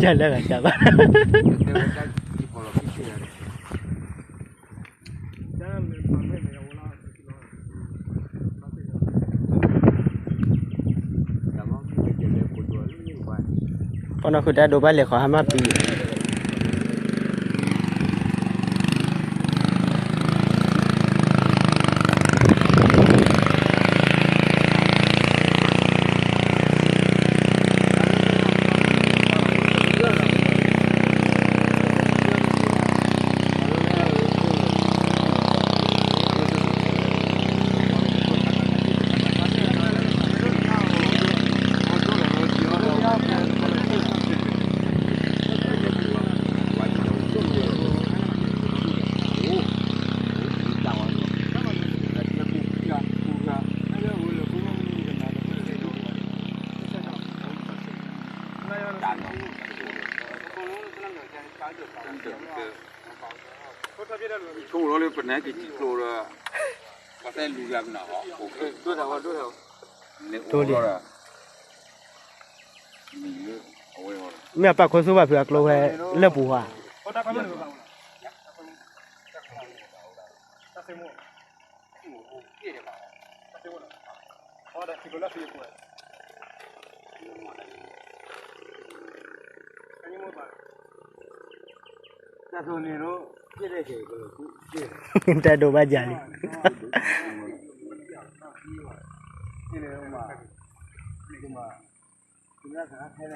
ယလဲၤဂၤတၢ်ဘၣ်. ပနီၢ်ခုတၢ်ဒိးဘၣ်လဲၤခီဟါမၢ်ပံၤ. ဆိလီၤလၢပနၢ်က့ၤစံၣ်ကျိဒီး ပှၤသဲလူၤယၤပနၢ်ဟီ ဒိၣ်ထီၣ်ဒိၣ်ထီၣ် မ့ၢ်အပၢ်ခိသူဘၣ်ဖုးအကျိဝဲလၢပူၤဧါ. တၢ်ဒိးဘၣ်ယၤလံ.